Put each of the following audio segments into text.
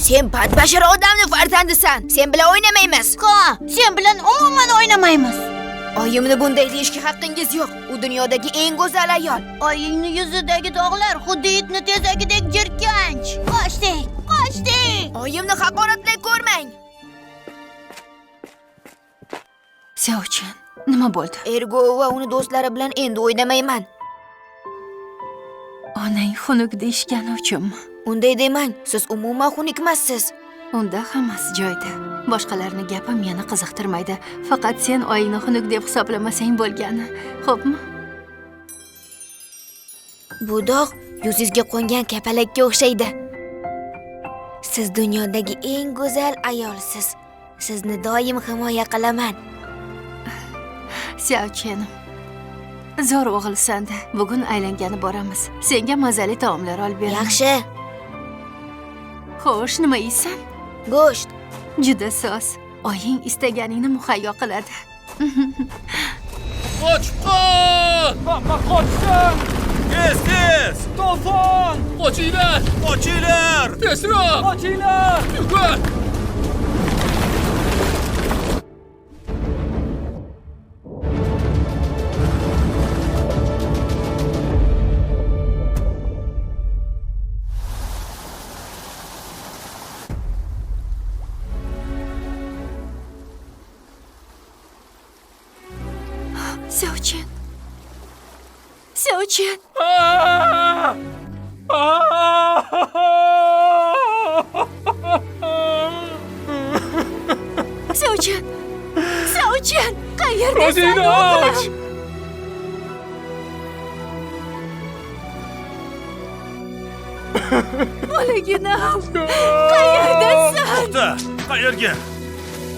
Sen badbashara odamni farzandisan. Sen bilan o'ynamaymiz. Ha, sen bilan umuman o'ynamaymiz. Oyimni bunday deyishga haqqingiz yo'q. U dunyodagi eng go'zal ayol. Oyingni yuzidagi dog'lar xuddi itni tezagidek jirkanch. Qochdik, qochdik. Oyimni haqoratlay ko'rmang. Xiaochen, nima bo'ldi? Ergo va uni do'stlari bilan endi o'ynamayman. Onang xunuk deyishgani uchunmi? Unday demang, siz umuman xunukmassiz. Unda hammasi joyida. Boshqalarning gapi meni qiziqtirmaydi. Faqat sen oyingni xunuk deb hisoblamasang bo'lgani. Xo'pmi? Bu dog' yuzingizga qo'ngan kapalakka o'xshaydi. Siz dunyodagi eng go'zal ayolsiz. Sizni doim himoya qilaman. Xiaochenim, zo'r o'g'ilsan-da. Bugun aylangani boramiz. Senga mazali taomlar olib beraman. Yaxshi. Xo'sh, nima yeysan? Go'sht. Juda soz. Oying istaganingni muhayyo qiladi. Qochib qol! Hamma qochsin! Tez, tez! To'fon! Qochinglar! Qochinglar! Tezroq! Qochinglar! Yugur! Xiaochen. Xiaochen. Xiaochen. Xiaochen, qayerdasan? Ko'zingni och! Bolaginam, qayerdasan? To'xta! Qayerga?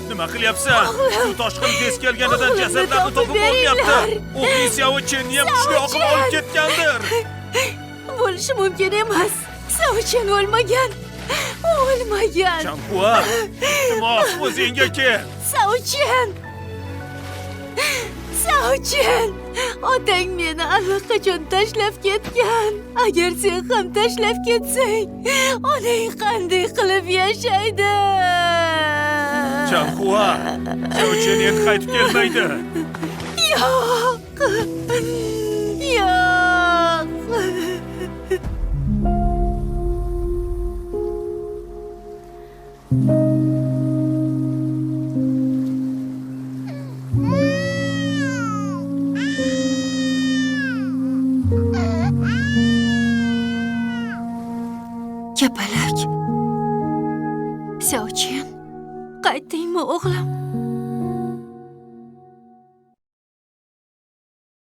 Nima qilyapsan? Suv toshqini tez kelganidan O'g'limni jasadlarni topib topib bo'lmayapti. beringlar. O'g'li Xiaochenni ham kuchli oqim olib ketgandir. Bo'lishi mumkin emas. Xiaochen o'lmagan. O'lmagan. Chanhua, iltimos o'zingga kel. Xiaochen. Xiaochen, otang meni allaqachon tashlab ketgan. Agar sen ham tashlab ketsang, onang qanday qilib yashaydi? Chanhua, Xiaochen endi qaytib kelmaydi. Yo'q. Yo'q. Kapalak. Xiaochen, qaytdingmi o'g'lim?